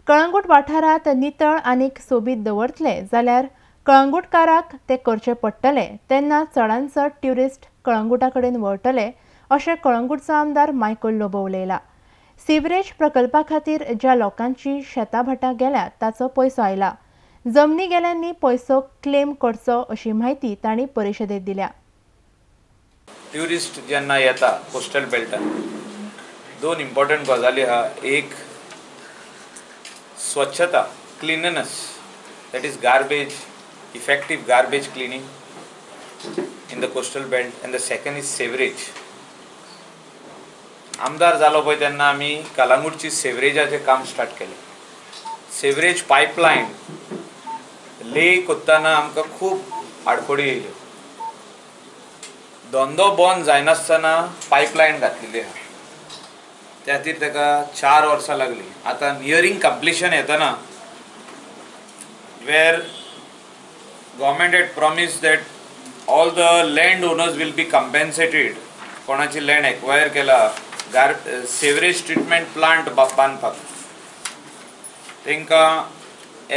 कळंगूट वाठारांत नितळ आनीक सोबीत दवरतले जाल्यार कळंगूटकाराक ते करचे पडटले, तेन्ना चडांत चड ट्युरिस्ट कळंगूटा कडेन वळटले अशें कळंगूटचो आमदार मायकल लोबो उलयला. सिवरेज प्रकल्पा खातीर ज्या लोकांची शेतां भाटां गेल्या ताचो पयसो आयला. जमनी गेल्यांनी पयसो क्लेम करचो अशी म्हायती तांणी परिशदेंत दिल्या. ट्युरिस्ट जेन्ना येता कोस्टल बेल्टान दोन इम्पॉर्टंट गजाली आहा. एक स्वच्छता, cleanliness, that is garbage, effective garbage cleaning in the coastal belt, and the second is sewerage. आमदार जालो पळय तेन्ना आमी कलांगूटची सेवरेजाचें काम स्टार्ट केलें. सेवरेज पायपलायन ले कोत्ताना आमकां खूब आडखळी येयल्यो. धंदो बंद जायनासतना पायपलायन घातलेली आहा, त्या खातीर ताका 4 वर्सां लागलीं. आतां नियरींग कंप्लिशन येतना where government had promised that all the land owners will be compensated, कोणाची लँड एक्वायर केला गार सेवरेज ट्रिटमेंट प्लांट बांदपाक, तांकां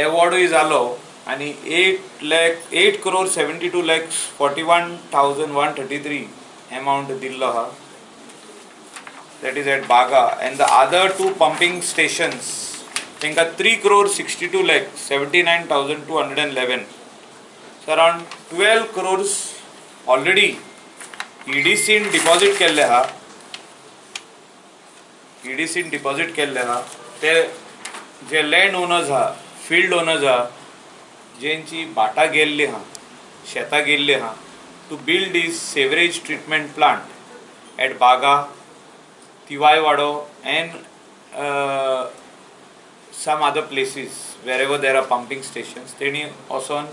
एवॉर्डूय जालो आनी 8 crore 72 lakhs 41,133 amount दिल्लो आहा. That is at Baga, and the other two pumping stations तांकां 3 crore 62 lakh 79,211. So around 12 crores already ईडीसीन deposit केल्ले आहा, ईडीसीन डिपॉझिट केल्ले आहा. ते जे लँड ओनर्स आहा, फिल्ड ओनर्स आहा, जेंची भाटां गेल्ली आहा, शेतां गेल्ली आहा, to build this sewerage treatment plant at Baga, Tivaiwado and some other places wherever there are pumping stations, तेणी वचोन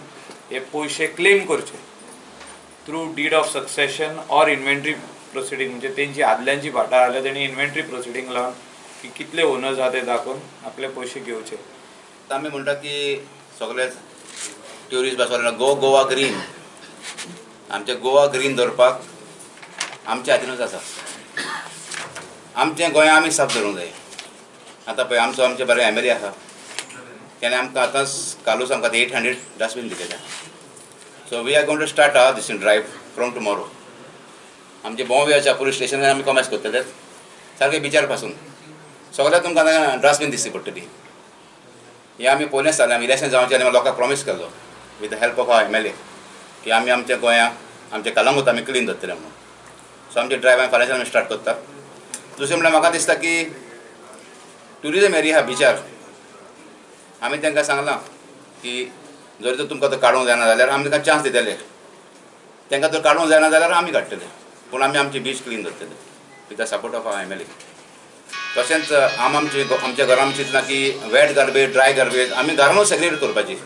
हे पयशे क्लेम करचे through deed of succession or inventory proceeding. म्हणजे तेंची आदल्यांची भाटां जाल्यार तेणी इन्व्हेंटरी प्रोसिडींग लावन की कितले ओनर्स आहा ते दाखोवन आपले पयशे घेवचे. आमी म्हणटा की सगळे ट्युरिस्ट बसवाले गो गोवा ग्रीन. आमचें गोवा ग्रीन दवरपाक आमच्या हातीनूच आसा. आमचें गोंय आमी साफ दवरूंक जाय. आतां पळय, आमचो आमचे बरे एम एल ए आसा, तेणें आमकां आतांच कालूच आमकां 800 डस्टबीन दिलेले. So we are going to start our this drive from tomorrow. आमचे भोंवयाच्या पुलीस स्टेशनार आमी कॉमर्स करतले. सारके बिचार पासून सगळ्याक तुमकां आतां डस्टबीन दिसची पडटली. हें आमी पयलेंच जालें, आमी इलेक्शन जावचें आनी लोकांक प्रॉमीस केल्लो with the help of our MLA की आमी आमच्या गोंयांक, आमच्या कलंगूट आमी क्लीन दवरतले म्हणून. सो आमचे ड्रायव्ह फाल्यांच्यान आमी स्टार्ट करता. दुसरें म्हणल्यार म्हाका दिसता की ट्युरिजम एरिया आहा बिचार, आमी तांकां सांगलां की जर तर तुमकां तो काडूंक जायना जाल्यार आमी तांकां चान्स दितले. तांकां जर काडूंक जायना जाल्यार आमी काडटले, पूण आमी आमची बीच क्लीन दवरतले with the support of our MLA. तशेंच आम आमचे आमच्या घरान चिंतलां की वेट गार्बेज, ड्राय गार्बेज आमी घरानूच सेग्रिगेट करपाची.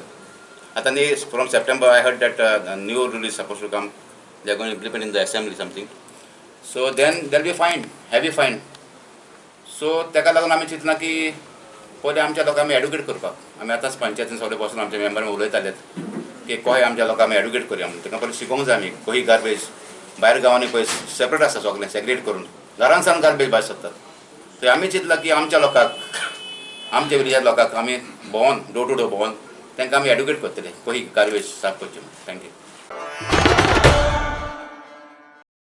आतां न्ही, from September I heard that new rule is suppose to come, they are going implement in the assembly something, so then there'll be fine, heavy fine. So ताका लागून आमी चिंतलां की पयलीं आमच्या लोकांक आमी एडुकेट करपाक. आमी आतांच पंचायतीन सगळे बसून आमचे मेंबर उलयताले की कशें आमच्या लोकांक आमी एडुकेट करया म्हणून. तांकां पयलीं शिकोवंक जाय आमी कशी गार्बेज. भायर गांवांनी पळय सेपरेट आसता सगळें सेग्रिगेट करून, घरान सावन गार्बेज भायर सरतात. थंय आमी चिंतलां की आमच्या लोकांक, आमच्या विलेजार लोकांक आमी भोंवन, डोर टू डोर भोंवन तांकां आमी एडुकेट करतले कशी गार्बेज साफ करची म्हणून. Thank you.